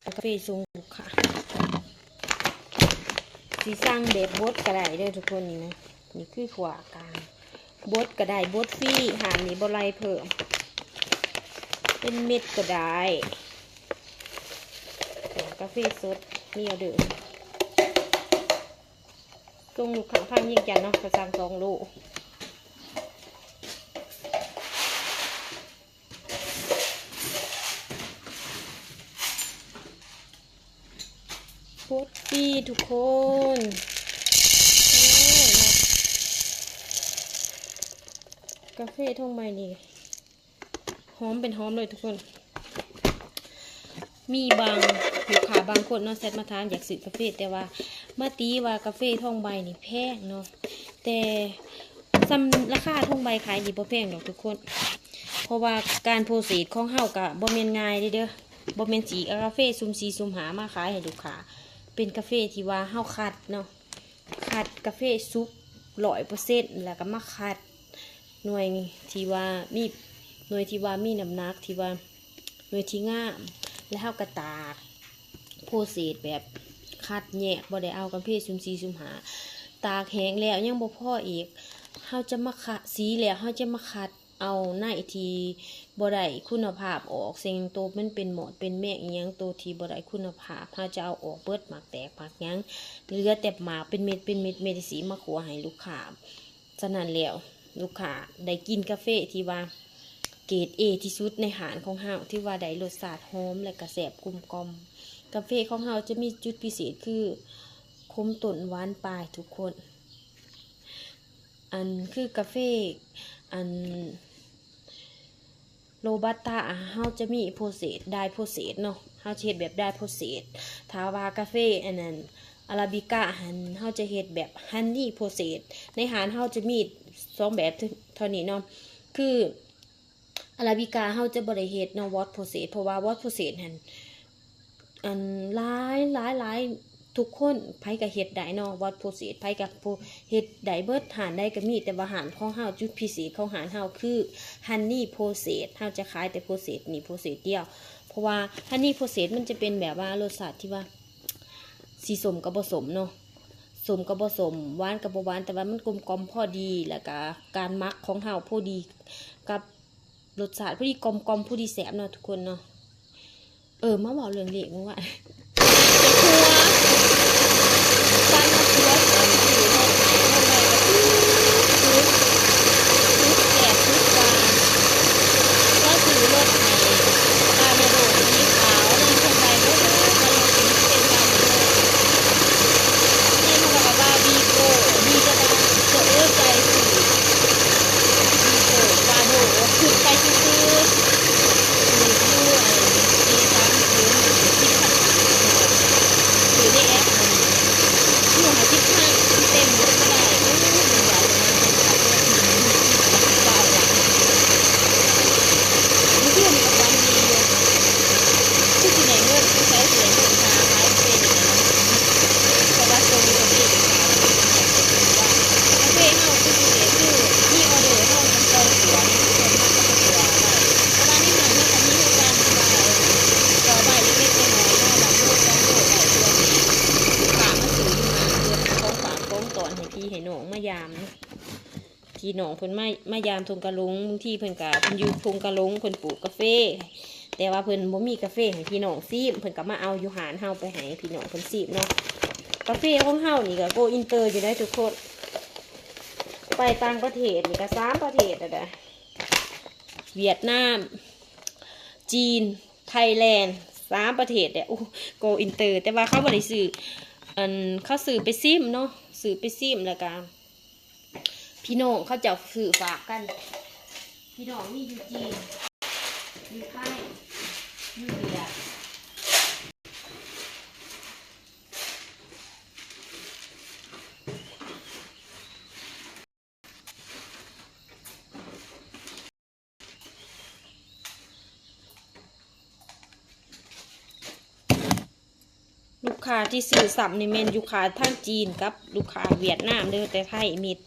ກາເຟສົ່ງລູກຄ້າ ຊິສັ່ງແບບບົດກໍໄດ້ເດີທຸກຄົນ ນີ້ນະ ນີ້ຄືຂົ້ວກາງ ບົດກໍໄດ້ ບົດຟຣີ ຮ້ານນີ້ບໍ່ໄລ່ເພີ່ມ ເປັນເມັດກໍໄດ້ ກາເຟສົດ ມີອອເດີ ສົ່ງລູກຄ້າທາງວຽງຈັນເນາະ ເຂົາສັ່ງສອງໂລ. ໂຄດດີທຸກຄົນ ໂອ້ ກາເຟທົ່ງໃໝ່ນີ້ ຫອມເປັນຫອມເລີຍທຸກຄົນ. ມີບາງລູກຄ້າບາງຄົນເນາະ ແຊັດມາຖາມຢາກຊື້ກາເຟ ແຕ່ວ່າມາຕິວ່າກາເຟທົ່ງໃໝ່ນີ້ແພງເນາະ ແຕ່ສ່ຳລາຄາທົ່ງໃໝ່ຂາຍນີ້ບໍ່ແພງດອກທຸກຄົນ ເພາະວ່າການໂປຣເຊສຂອງເຮົາກະບໍ່ແມ່ນງ່າຍເດ້ ເດີ ບໍ່ແມ່ນຊິເອົາກາເຟຊຸ່ມສີ່ຊຸ່ມຫ້າມາຂາຍໃຫ້ລູກຄ້າ ເປັນກາເຟທີ່ວ່າເຮົາຄັດເນາະ ຄັດກາເຟສຸກຮ້ອຍເປີເຊັນ ແລ້ວກໍມາຄັດໜ່ວຍທີ່ວ່າມີ ໜ່ວຍທີ່ວ່າມີນ້ຳໜັກ ທີ່ວ່າໜ່ວຍທີ່ງາມ ແລ້ວເຮົາກໍຕາກ ໂປຣເຊສແບບຄັດແຍກ ບໍ່ໄດ້ເອົາກາເຟຊຸ່ມສີ່ຊຸ່ມຫ້າ ຕາກແຫ້ງແລ້ວຍັງບໍ່ພໍອີກ ເຮົາຈະມາຄັດ ສີແລ້ວເຮົາຈະມາຄັດ ເອົາໃນທີ່ບໍ່ໄດ້ຄຸນນະພາບອອກ ເຊັ່ນໂຕມັນເປັນມອດເປັນແມງອີ່ຫຍັງ ໂຕທີ່ບໍ່ໄດ້ຄຸນນະພາບ ເຮົາຈະເອົາອອກເບິດ ໝາກແຕກໝາກຫຍັງ ເຫຼືອແຕ່ໝາກເປັນເມັດເປັນເມັດ ເມັດຊິມາຂົ້ວໃຫ້ລູກຄ້າ. ສະນັ້ນແລ້ວ ລູກຄ້າໄດ້ກິນກາເຟທີ່ວ່າເກຣດເອທີ່ສຸດໃນຮ້ານຂອງເຮົາ ຖືວ່າໄດ້ລົດຊາດຫອມ ແລະກະແຊບກົມກ່ອມ. ກາເຟຂອງເຮົາຈະມີຈຸດພິເສດຄື ຂົມຕົ້ນຫວານປາຍທຸກຄົນ. ອັນຄືກາເຟ ອັນໂຣບັດຕາ ເຮົາຈະມີໂປຣເຊສ ໄດໂປຣເຊສເນາະ ເຮົາຈະເຮັດແບບໄດໂປຣເຊສ. ຖ້າວ່າກາເຟອັນນັ້ນ ອາຣາບິກາຫັ້ນ ເຮົາຈະເຮັດແບບຮັນນີໂປຣເຊສ. ໃນຮ້ານເຮົາຈະມີສອງແບບເທົ່ານີ້ເນາະ ຄື ອາຣາບິກາເຮົາຈະບໍ່ໄດ້ເຮັດເນາະ ວອດໂປຣເຊສ ເພາະວ່າວອດໂປຣເຊສຫັ້ນ ອັນ ຫຼາຍ ຫຼາຍ ຫຼາຍ ທຸກຄົນ ໃຜກໍເຮັດໄດ້ເນາະ ວອດໂປຣເຊສ ໃຜກໍເຮັດໄດ້ເບິດ ຮ້ານໃດກໍມີ. ແຕ່ວ່າຮ້ານຂອງເຮົາ ຈຸດພິເສດຂອງຮ້ານເຮົາຄືຮັນນີໂປຣເຊສ ເຮົາຈະຂາຍແຕ່ໂປຣເຊສນີ້ໂປຣເຊສດຽວ ເພາະວ່າຮັນນີໂປຣເຊສມັນຈະເປັນແບບວ່າລົດຊາດທີ່ວ່າ ຊິສົ້ມກໍບໍ່ສົ້ມເນາະ ສົ້ມກໍບໍ່ສົ້ມ ຫວານກໍບໍ່ຫວານ ແຕ່ວ່າມັນກົມກ່ອມພໍດີ ແລ້ວກະການໝັກຂອງເຮົາພໍດີກັບ ລົດຊາດພໍດີ ກົມກ່ອມ ພໍດີແຊບເນາະທຸກຄົນເນາະ. ເອີ ມາເວົ້າເລື່ອງເລກມື້ວານ ໄປຄົວ ໄປມາຄົວ ໄປຊື້ລົດໃຫ້ຄົນໃດກໍຄື ຄື ຄືແຊບຄືຫວານ ລາວຊື້ລົດໃຫ້ ປາເນໂຣ ສີຂາວ ນາງຄົນໃດບໍ່ຮູ້ວ່າລົດນີ້ເປັນປາເນໂຣ ເຫັນເຂົາກໍວ່າວີໂກ້ ດີກະດາ ສະເອີໃຈຊື້ ວີໂກ້ ປາໂດ ຄືໄປຊື່ໆ ຢູ່ ຢູ່ ເອີ ເອສາມສູນ ສິບພັນຫ້າ ຊື້ໃນແອັບ ອັນ ຊື້ຫ້າສິບພັນ ເຕັມໝົດບໍ່ໄດ້ ໂອ້ຍ ມັນວ່າ ມັນເປັນການເລື່ອນທີ່ມີທີ່ວ່າເອົາຫຍັງ ມື້ຄືນນີ້ກໍຝັນດີຢູ່ ຄືຊິໄດ້ເງິນ ສົງໄສຊິໄດ້ເງິນຄ່າຂາຍເປັນນີ້ແຫຼະເນາະ ເພາະວ່າຊ່ວງນີ້ກໍມີເອກະສານ ກາເຟເຮົາຄືຊິເຮັດຄືມີອອເດີເຮົາຈະປ່ອຍຕົວນີ້ ເພິ່ນມັກຈະຕົວໄວ້ ເພາະວ່າໃນຮ້ານເຮົາກໍມີຄືກັນ ທີ່ວ່າເອົາໄວ້ເລັກໆນ້ອຍໆເນາະ ບາງໂລສອງໂລໄວ້ ເພື່ອໃຫ້ລູກຄ້າມາຊື້ຢູ່ຮ້ານ ເພື່ອເປັນຂອງຝາກຂອງຕ້ອນໃຫ້ພີ່ໃຫ້ນ້ອງມາຢາມ ພີ່ນ້ອງເພິ່ນມາ ມາຢາມທົ່ງກະຫຼົງ ບາງທີເພິ່ນກະ ເພິ່ນຢູ່ທົ່ງກະຫຼົງ ເພິ່ນປູກກາເຟ ແຕ່ວ່າເພິ່ນບໍ່ມີກາເຟໃຫ້ພີ່ນ້ອງຊີມ ເພິ່ນກະມາເອົາຢູ່ຮ້ານເຮົາໄປໃຫ້ພີ່ນ້ອງເພິ່ນຊີມເນາະ. ກາເຟຂອງເຮົານີ້ກະໂກອິນເຕີຢູ່ໃດ໋ທຸກຄົນ ໄປຕ່າງປະເທດນີ້ກະສາມປະເທດແລ້ວໃດ໋ ຫວຽດນາມ ຈີນ ໄທແລນ ສາມປະເທດແຫຼະ ໂອ້ ໂກອິນເຕີ ແຕ່ວ່າເຂົາບໍ່ໄດ້ຊື້ ອັນ ເຂົາຊື້ໄປຊີມເນາະ ຊື້ໄປຊີມ ແລ້ວກະ ພີ່ນ້ອງເຂົາເຈົ້າຊື້ຝາກກັນ ພີ່ນ້ອງມີຢູ່ຈີນ ຢູ່ໄທ ຢູ່ຫວຽດ. ລູກຄ້າທີ່ຊື້ຊ້ຳນີ້ແມ່ນລູກຄ້າທາງຈີນກັບລູກຄ້າຫວຽດນາມເດີ ແຕ່ໄທມິດ.